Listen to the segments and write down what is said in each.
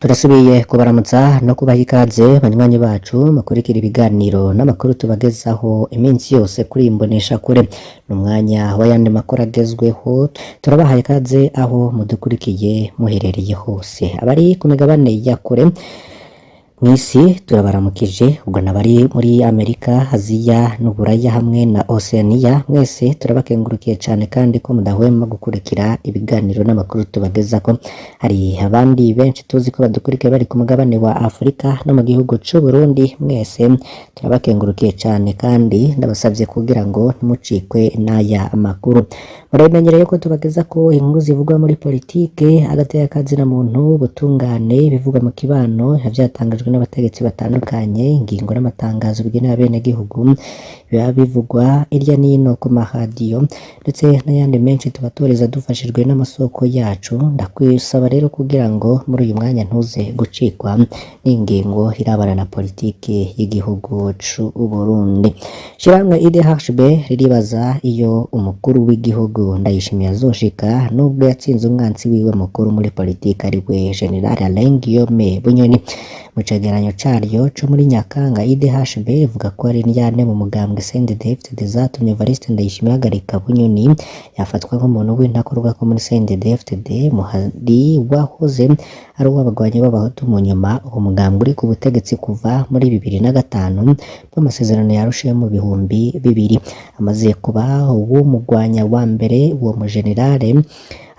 Turasubiye kubaramutsa no kubaha ikaze, banywanyi bacu mukurikira ibiganiro n'amakuru tubagezaho iminsi yose kuri iyi mboneshakure. Ni umwanya w'ayandi makuru agezweho. Turabahaye ikaze aho mudukurikiye muherereye hose. Abari ku migabane ya kure mw'isi turabaramukije, ubwo nabari muri Amerika, Aziya n'Uburaya hamwe na Oceania, mwese turabakengurukiye cane kandi ko mudahwema gukurikira ibiganiro n'amakuru tubagezako. Hari abandi benshi tuzi ko badukurikira bari ku mugabane wa Afurika no mu gihugu c'u Burundi, mwese turabakengurukiye cane kandi ndabasavye kugira ngo ntimucikwe n'aya makuru. Murabimenyereye ko tubagezako inkuru zivugwa muri politike, agateka kazina muntu, ubutungane, ibivugwa mu kibano, vyatangajwe n'abategetsi batandukanye, ingingo n'amatangazo bigenewe abenegihugu, biba bivugwa irya n'ino ku maradiyo, ndetse n'ayandi menshi tubatoreza dufashijwe n'amasoko yacu. Ndakwisaba rero kugira ngo muri uyu mwanya ntuze gucikwa n'ingingo irabana na politike y'igihugu c'u Burundi. Ishirahamwe IDHB riribaza iyo umukuru w'igihugu Ndayishimiye azoshika nubwo yatsinze umwansi wiwe mukuru muri politike, ariwe General Alain Guillaume Bunyoni. Mu cegeranyo caryo co muri Nyakanga, IDHB ivuga ko ari indyane mu mugambwe CNDD-FDD zatumye Evariste Ndayishimiye ahagarika Bunyoni, yafatwa nk'umuntu w'intakorwa ko muri CNDD-FDD, muhari wahoze ari uw'abagwanyi b'Abahutu. Mu nyuma uwo mugambwe uri ku butegetsi kuva muri 2005 bw'amasezerano ya Arusha yo mu 2000. Amaze kuba uw'umugwanya wa mbere uwo mu generale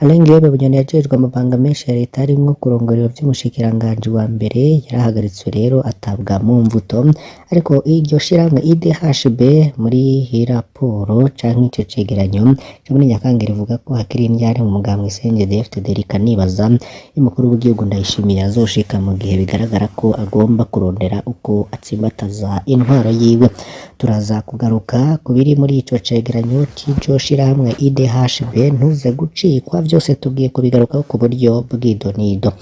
Alain Guillaume Bunyoni, yajejwe amabanga menshi ya leta harimwo kurongora ibiro vy'umushikiranganji wa mbere. Yarahagaritswe rero, atabwa mu mvuto, ariko iryo shirahamwe IDHB muri raporo canke ico cegeranyo co muri Nyakanga rivuga ko hakiri indyane mu mugambwe CNDD-FDD, rikanibaza iyo umukuru w'igihugu Ndayishimiye azoshika mu gihe bigaragara ko agomba kurondera uko atsimbataza intwaro yiwe. Turaza kugaruka ku biri muri ico cegeranyo c'iryo shirahamwe IDHB, ntuze gucikwa, vyose tugiye kubigarukaho ku buryo bw'idonido.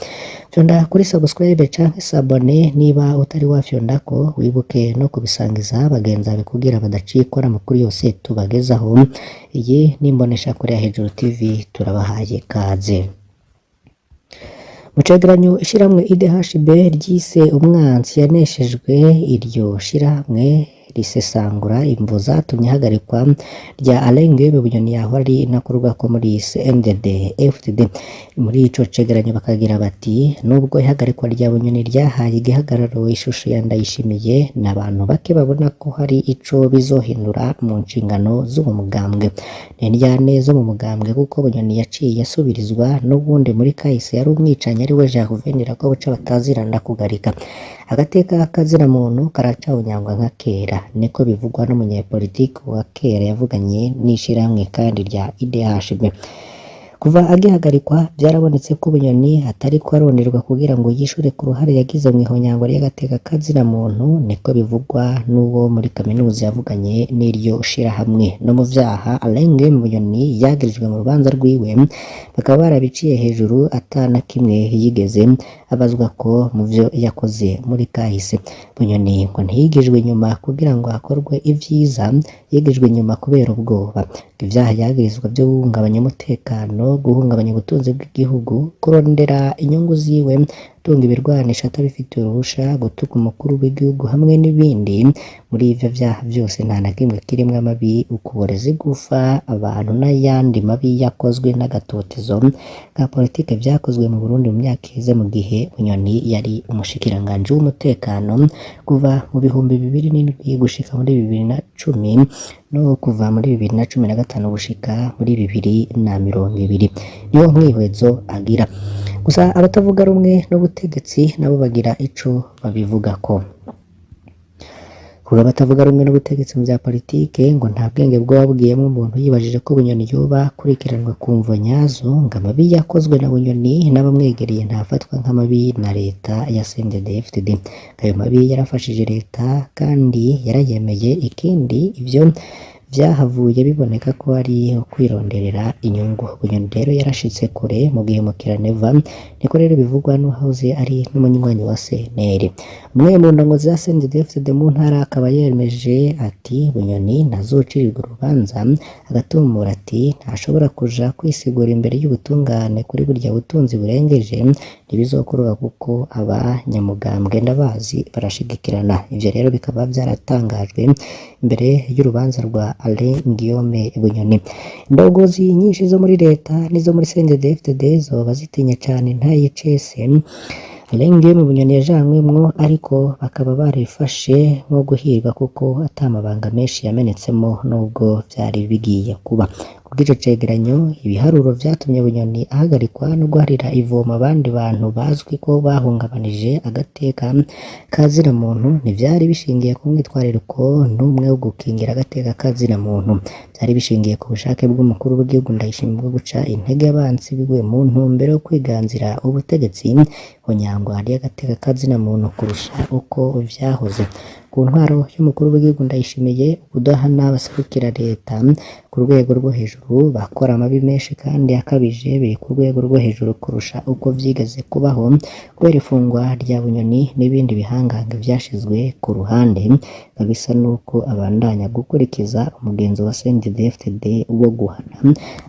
Fyonda kuri subscribe canke s'abonner niba utari wafyondako, wibuke no kubisangiza bagenzi bawe kugira badacikwa n'amakuru yose tubagezaho. Iyi ni imboneshakure ya Hejuru TV, turabahaye kaze. Mu cegeranyo ishirahamwe IDHB ryise "Umwansi yaneshejwe", iryo shirahamwe risesangura imvo zatumye ihagarikwa rya Alain Guillaume Bunyoni yahora ari intakorwa ko muri CNDD FDD. Muri ico cegeranyo bakagira bati: "Nubwo ihagarikwa rya Bunyoni ryahaye igihagararo ishusho ya Ndayishimiye, n'abantu bake babona ko hari ico bizohindura mu nshingano z'uwo mugambwe. Ni indyane zo mu mugambwe, kuko Bunyoni yaciye asubirizwa n'ubundi muri kahise yari umwicanyi, ariwe Gervais Ndirakobuca bataziranda kugarika. Agateka kazina muntu karacawunyangwa nka kera", niko bivugwa n'umunyepolitiki wa kera yavuganye n'ishirahamwe kandi rya IDHB. Kuva agihagarikwa, vyarabonetse ko Bunyoni atariko aronderwa kugira ngo yishure ku ruhare yagize mw'ihonyangwa ry'agateka kazina muntu, niko bivugwa n'uwo muri kaminuza yavuganye n'iryo shirahamwe. No mu vyaha Alain Guillaume Bunyoni yagirijwe mu rubanza rwiwe, bakaba barabiciye hejuru, ata na kimwe yigeze abazwa ko mu vyo yakoze muri kahise. Bunyoni ngo ntiyigijwe inyuma kugira ngo hakorwe ivyiza, yigijwe inyuma kubera ubwoba. Ivyaha yagirizwa vyo guhungabanya umutekano, guhungabanya ubutunzi bw'igihugu, kurondera inyungu ziwe, gutunga ibirwanisho atabifitiye uruhusha, gutuka umukuru w'igihugu hamwe n'ibindi. Muri ivyo vyaha vyose nta na kimwe kirimwo amabi, ukuboreza igufa abantu n'ayandi mabi yakozwe n'agatotezo ka politike vyakozwe mu Burundi mu myaka iheze, mu gihe Bunyoni yari umushikiranganji w'umutekano kuva mu 2007 gushika muri 2010, no kuva muri 2015 gushika muri 2020. Niwo mwihwezo agira. Gusa abatavuga rumwe n'ubutegetsi nabo bagira ico babivugako. Kuba batavuga rumwe n'ubutegetsi mu vya politike, ngo nta bwenge bwoba bugiyemwo umuntu yibajije ko Bunyoni yoba akurikiranwa ku mvo nyazo. Ngo amabi yakozwe na Bunyoni n'abamwegereye ntafatwa nk'amabi na leta ya CNDD-FDD. Ayo mabi yarafashije leta kandi yarayemeye. Ikindi, ivyo Vyahavuye biboneka ko ari ukwironderera inyungu. Bunyoni rero yarashitse kure mu guhemukira Neva, niko rero bivugwa n'uwahoze ari n'umunywanyi wa CNL. Umwe mu ndongozi za CNDD-FDD mu ntara akaba yemeje ati Bunyoni ntazocirirwa urubanza, agatumura ati ntashobora kuja kwisigura imbere y'ubutungane kuri burya butunzi burengeje, ntibizokoroha kuko abanyamugambwe ndabazi barashigikirana. Ivyo rero bikaba vyaratangajwe imbere y'urubanza rwa Alain Guillaume Bunyoni. Indongozi nyinshi zo muri leta n'izo muri CNDD-FDD zoba zitinya cane ntayicese Alain Guillaume Bunyoni yajanywemwo, ariko bakaba barifashe nko guhirwa kuko ata mabanga menshi yamenetsemo nubwo vyari bigiye kuba. Kubw'ico cegeranyo, ibiharuro vyatumye Bunyoni ahagarikwa no guharira ivomo abandi bantu bazwi ko bahungabanije agateka ka zina muntu ntivyari bishingiye ku mwitwarariko n'umwe wo gukingira agateka ka zina muntu. Vyari bishingiye ku bushake bw'umukuru w'igihugu Ndayishimiye bwo guca intege abansi biwe mu ntumbero yo kwiganzira ubutegetsi, honyangwa ry'agateka ka zina muntu kurusha uko vyahoze. Ku ntwaro y'umukuru w'igihugu Ndayishimiye, ukudahana abaserukira leta ku rwego rwo hejuru bakora amabi menshi kandi akabije biri ku rwego rwo hejuru kurusha uko vyigeze kubaho, kubera ifungwa rya Bunyoni n'ibindi bihangange vyashizwe ku ruhande, bisa nuko abandanya gukurikiza umugenzo wa CNDD-FDD wo guhana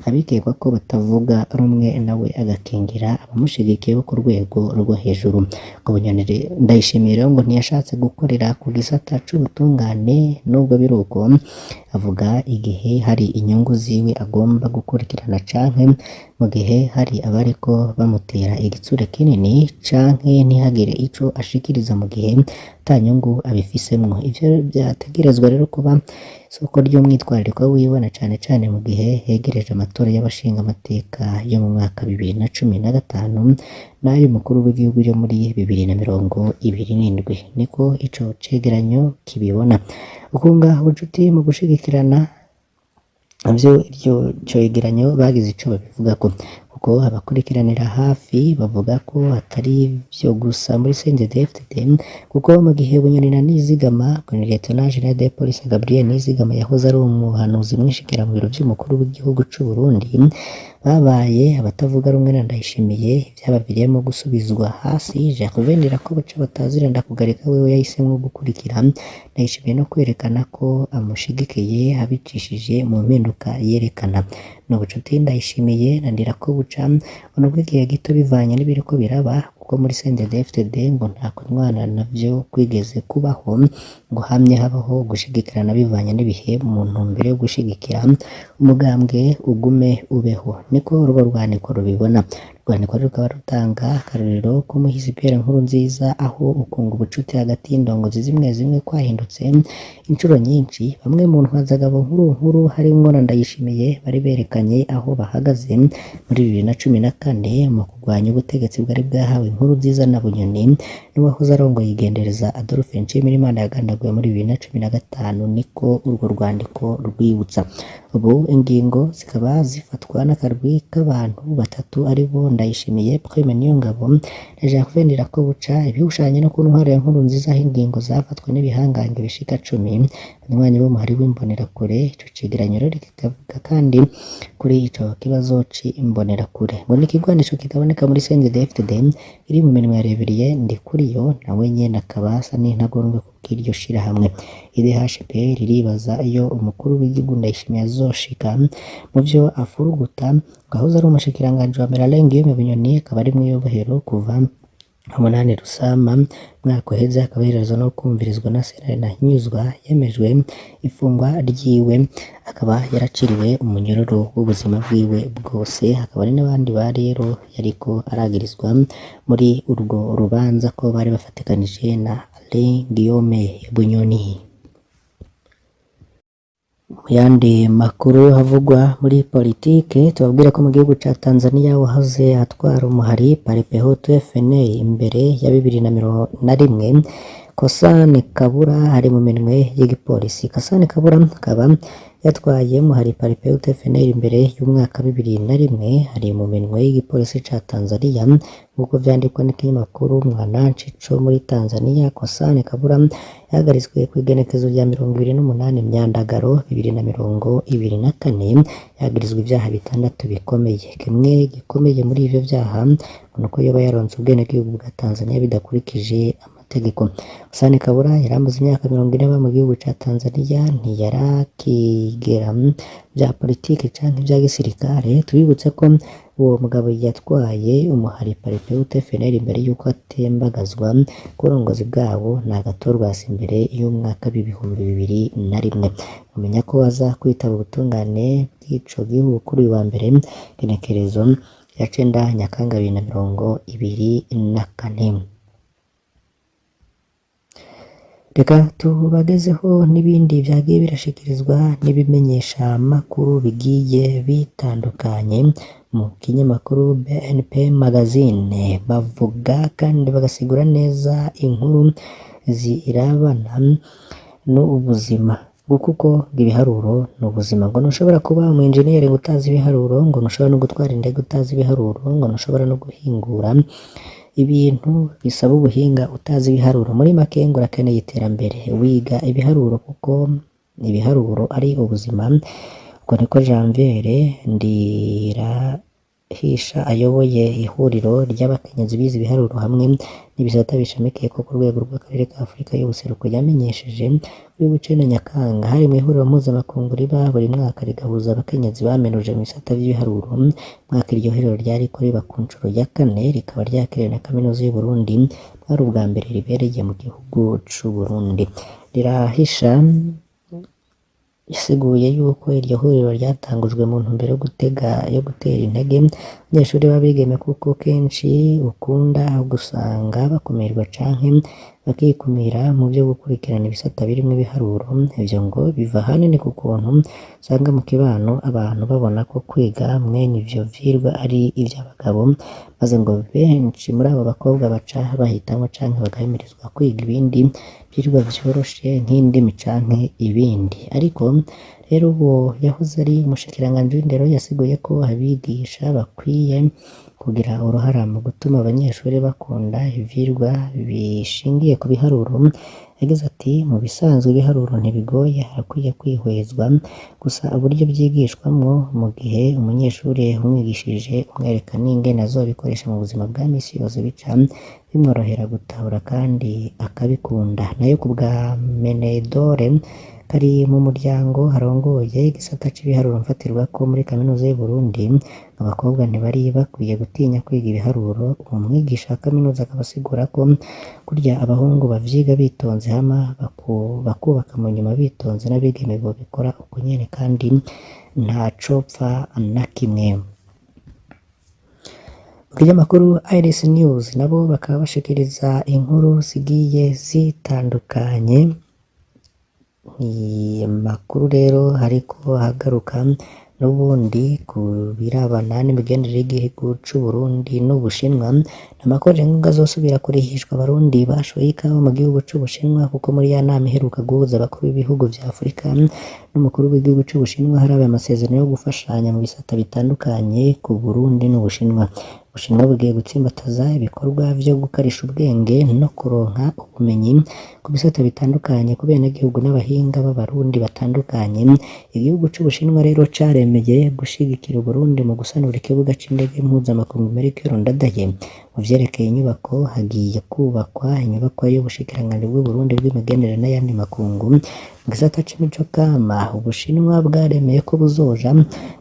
abikekwa ko batavuga rumwe nawe, agakingira abamushigikiye bo ku rwego rwo hejuru. Ngo Bunyoni Ndayishimiye rero ngo ntiyashatse gukorera ku gisata c'ubutungane, nubwo biruko avuga igihe hari inyungu ziwe agomba gukurikirana canke mu gihe hari abariko bamutera igitsure kinini, canke ntihagire ico ashikiriza mu gihe ata nyungu abifisemwo. Ivyo vyategerezwa rero kuba isoko ry'umwitwarariko wiwe, na cane cane mu gihe hegereje amatora y'abashingamateka yo mu mwaka 2015 n'ay'umukuru w'igihugu yo muri 2027. Niko ico cegeranyo kibibona. Ukunga ubucuti mu gushigikirana navyo iryo cegeranyo bagize ico babivugako, kuko abakurikiranira hafi bavuga ko atari ivyo gusa muri CNDD-FDD, kuko mu gihe Bunyoni na Nizigama, Lieutenant General de Police Gabriel Nizigama yahoze ari umuhanuzi mwishikira mu biro vy'umukuru w'igihugu c'u Burundi, babaye abatavuga rumwe na Ndayishimiye, vyabaviriyemwo gusubizwa hasi. Gervais Ndirakobuca batazira Ndakugarika wewe yahisemwo gukurikira Ndayishimiye no kwerekana ko amushigikiye abicishije mu mpinduka yerekana. N'ubucuti Ndayishimiye na Ndirakobuca ngo igihe gito bivanye n'ibiriko biraba, kuko muri CNDD-FDD ngo nta kunywana navyo kwigeze kubaho, ngo hamye habaho gushigikirana bivanye n'ibihe mu ntumbero yo gushigikira umugambwe ugume ubeho. Niko urwo rwandiko rubibona. Urwandiko rukaba rutanga akarorero k'umuhisi Pierre Nkurunziza, aho ukunga ubucuti hagati y'indongozi zimwe zimwe kwahindutse inshuro nyinshi. Bamwe mu ntwazagabo nkuru nkuru harimwo na Ndayishimiye bari berekanye aho bahagaze muri 2014 mu kurwanya ubutegetsi bwari bwahawe Nkurunziza na Bunyoni n'uwahoze arongoye igendereza Adolphe Nshimirimana yagandaguwe muri 2015, niko urwo rwandiko rwibutsa. Ubu ingingo zikaba zifatwa n'akarwi k'abantu batatu aribo Ndayishimiye, Prime Niyongabo na Gervais Ndirakobuca, ibihushanye no ku ntwaro ya Nkurunziza aho ingingo zafatwa n'ibihangange bishika 10 abanywanyi b'umuhari w'imbonerakure. Ico cegeranyo rero kikavuga kandi kuri ico kibazo c'imbonerakure ngo ni ikigwanisho kitaboneka muri CNDD-FDD iri mu minwe ya Reverien Ndikuriyo, nawe nyene akaba asa n'intagondwa kubw'iryo shirahamwe. IDHP riribaza iyo umukuru w'igihugu Ndayishimiye azoshika mu vyo afuruguta. Ngo ahoze ari umushikiranganji wa mbere Alain Guillaume Bunyoni akaba ari mw'ibohero kuva 8 Rusama mwaka uheze, akaba aherezwa no kumvirizwa na sentare Ntahinyuzwa yemejwe ifungwa ryiwe, akaba yaraciriwe umunyororo w'ubuzima bwiwe bwose. Hakaba hari n'abandi ba rero yariko aragirizwa muri urwo rubanza ko bari bafatikanije na Alain Guillaume Bunyoni. Mu yandi makuru havugwa muri politike, tubabwira ko mu gihugu ca Tanzania wahoze atwara umuhari Paripehutu FNL imbere ya 2001 Kosani Kabura ari mu minwe y'igipolisi. Kosani Kabura akaba yatwaye umuhari Paripehutu FNL imbere y'umwaka 2001, ari mu minwe y'igipolisi ca Tanzania nk'uko vyandikwa n'ikinyamakuru Mwananchi co muri Tanzania. Kosani Kabura yahagaritswe kw'igenekezo rya 28 Myandagaro 2024, yagirizwa ivyaha bitandatu bikomeye. Kimwe gikomeye muri ivyo vyaha ngo nuko yoba yaronse ubwenegihugu bwa Tanzania bidakurikije amategeko. Kosani Kabura yari amaze imyaka 40 aba mu gihugu ca Tanzania, ntiyarakigera vya politike canke ivya gisirikare. Tubibutse ko uwo mugabo yatwaye umuhari Paripehutu FNL imbere yuko atembagazwa ku burongozi bwabo na Agathon imbere y'umwaka w'2001. Mumenya ko aza kwitaba ubutungane bw'ico gihugu kuri uyu wa mbere, igenekerezo rya 9 Nyakanga 2024. Reka tubagezeho n'ibindi vyagiye birashikirizwa n'ibimenyesha makuru bigiye bitandukanye. Mu kinyamakuru BNP Magazine bavuga kandi bagasigura neza inkuru zirabana n'ubuzima, kuko ibiharuro ni ubuzima. Ngo ntushobora kuba umu engineer ngo utazi ibiharuro, ngo ntushobora no gutwara indege utazi ibiharuro, ngo ntushobora no guhingura ibintu bisaba ubuhinga utazi ibiharuro. Muri make ngo urakeneye iterambere wiga ibiharuro, kuko ibiharuro ari ubuzima. Ubwo niko Janviere Ndirahisha ayoboye ihuriro ry'abakenyezi bize ibiharuro hamwe n'ibisata bishamikiye ko ku rwego rw'akarere ka Afurika y'ubuseruko yamenyesheje kuri w'icenda Nyakanga, hari mu ihuriro mpuzamakungu riba buri mwaka rigahuza abakenyezi bamenuje mu bisata vy'ibiharuro. Mwaka iryo huriro ryariko riba ku ncuro ya kane, rikaba ryakiriwe na kaminuza y'Uburundi, bwari ubwa mbere ribereye mu gihugu c'Uburundi. Ndirahisha yasiguye yuko iryo huriro ryatangujwe mu ntumbero yo gutega yo gutera intege abanyeshuri b'abigeme, kuko kenshi ukunda gusanga bakumirwa canke bakikumira mu vyo gukurikirana ibisata birimwo ibiharuro. Ivyo ngo biva ahanini ku kuntu usanga mu kibano abantu babona ko kwiga mwene ivyo vyigwa ari ivy'abagabo, maze ngo benshi muri abo bakobwa baca bahitamwo canke bagahimirizwa kwiga ibindi vyigwa vyoroshe nk'indimi canke ibindi. Ariko rero uwo yahoze ari umushikiranganji w'indero yasiguye ko abigisha bakwiye kugira uruhara mu gutuma abanyeshuri bakunda ivyigwa bishingiye ku biharuro. Yagize ati: mu bisanzwe ibiharuro ntibigoye, harakwiye kwihwezwa gusa uburyo vyigishwamwo. Mu gihe umunyeshuri umwigishije umwereka n'ingene azobikoresha mu buzima bwa misi yose, bica bimworohera gutahura kandi akabikunda. Nayo ku bwa Menedore kari mu muryango arongoye igisata c'ibiharuro mfatirwako muri kaminuza y'Uburundi, abakobwa ntibari bakwiye gutinya kwiga ibiharuro. Uwo mwigisha wa kaminuza akaba asigura ko kurya abahungu bavyiga bitonze hama bakubaka mu nyuma bitonze, n'abigeme bobikora uko nyene kandi ntacopfa na kimwe. Mu kinyamakuru Iris News nabo bakaba bashikiriza inkuru zigiye zitandukanye. Ni makuru rero hariko hagaruka n'ubundi ku birabana n'imigenderanire y'igihugu c'Uburundi n'Ubushinwa. Amakuru ngo azosubira kurihishwa abarundi bashoye ikawa mu gihugu c'Ubushinwa, kuko muri ya nama iheruka guhuza abakuru b'ibihugu vya Afurika n'umukuru w'igihugu c'Ubushinwa harabaye amasezerano yo gufashanya mu bisata bitandukanye ku Burundi n'Ubushinwa. Ubushinwa bugiye gutsimbataza ibikorwa vyo gukarisha ubwenge no kuronka ubumenyi ku bisata bitandukanye ku benegihugu n'abahinga b'abarundi batandukanye. Igihugu c'Ubushinwa rero caremeye gushigikira Uburundi mu gusanura ikibuga c'indege mpuzamakungu Melchior Ndadaye. Mu vyerekeye inyubako, hagiye kubakwa inyubakwa y'ubushikiranganji bw'Uburundi bw'imigenderanire n'ayandi makungu. Mu gisata c'imico kama, Ubushinwa bwaremeye ko buzoja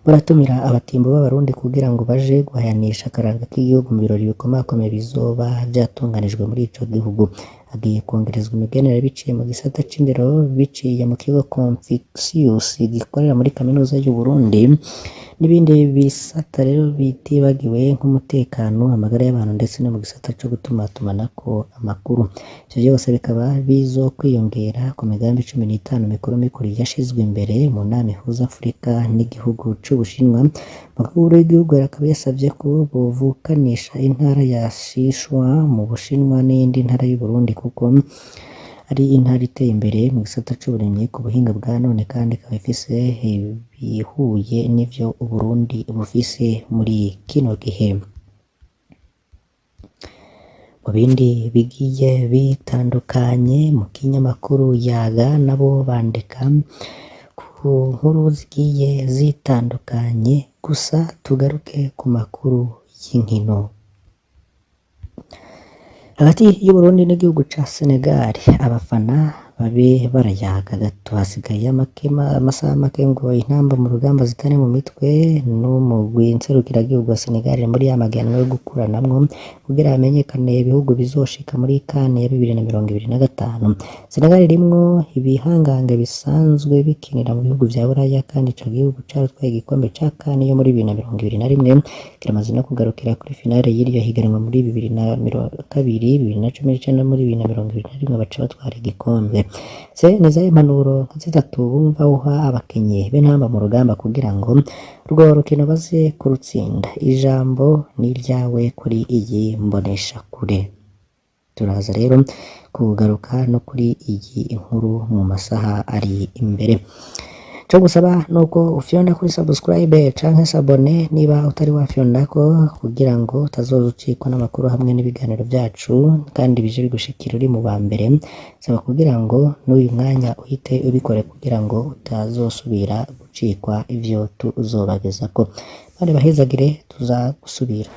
buratumira abatimbo b'abarundi kugira ngo baje guhayanisha akaranga k'igihugu mu birori bikomakomeye bizoba vyatunganijwe muri ico gihugu. Hagiye kongerezwa imigenderanire biciye mu gisata c'indero, biciye mu kigo Confucius gikorera muri kaminuza y'Uburundi n'ibindi bisata rero bitibagiwe nk'umutekano, amagara y'abantu ndetse no mu gisata co gutumatumanako amakuru. Ivyo vyose bikaba bizokwiyongera ku migambi 15 mikuru mikuru yashizwe imbere mu nama ihuza Afurika n'igihugu c'Ubushinwa. Umukuru w'igihugu akaba yasavye ko bovukanisha intara ya Sichuan mu Bushinwa n'iyindi ntara y'Uburundi, kuko ari intara iteye imbere mu gisata c'uburimyi ku buhinga bwa none, kandi ikaba ifise ibihuye n'ivyo Uburundi bufise muri kino gihe. Mu bindi bigiye bitandukanye, mu kinyamakuru Yaga nabo bandika ku nkuru zigiye zitandukanye, gusa tugaruke ku makuru y'inkino. Hagati y'Uburundi n'igihugu ca Senegal, abafana babe barayaga gato. Hasigaye amasaha make ngo intamba mu rugamba zitane mu mitwe n'umugwi nserukiragihugu wa Senegal muri ya mahiganwa yo gukuranamwo kugira hamenyekane ibihugu bizoshika muri CAN ya 2025. Senegal irimwo ibihangange bisanzwe bikinira mu bihugu vya Buraya, kandi ico gihugu caratwaye igikombe ca CAN yo muri 2021, kiramaze no kugarukira kuri finale y'iryo higanwa muri 2002, 2019, muri 2021 baca batwara igikombe. Se ni izahe impanuro nka zitatu wumva woha abakinyi b'intamba mu rugamba kugira ngo urwo rukino baze kurutsinda? Ijambo ni iryawe kuri iyi mboneshakure. Turaza rero kugaruka no kuri iyi nkuru mu masaha ari imbere. Ico gusaba nuko ufyonda kuri subscribe canke s'abonner niba utari wafyondako, kugira ngo utazoza ucikwa n'amakuru hamwe n'ibiganiro vyacu, kandi bije bigushikira uri mu ba mbere. Saba kugira ngo n'uyu mwanya uhite ubikore kugira ngo utazosubira gucikwa ivyo tuzobagezako. Bane bahezagire, tuza gusubira.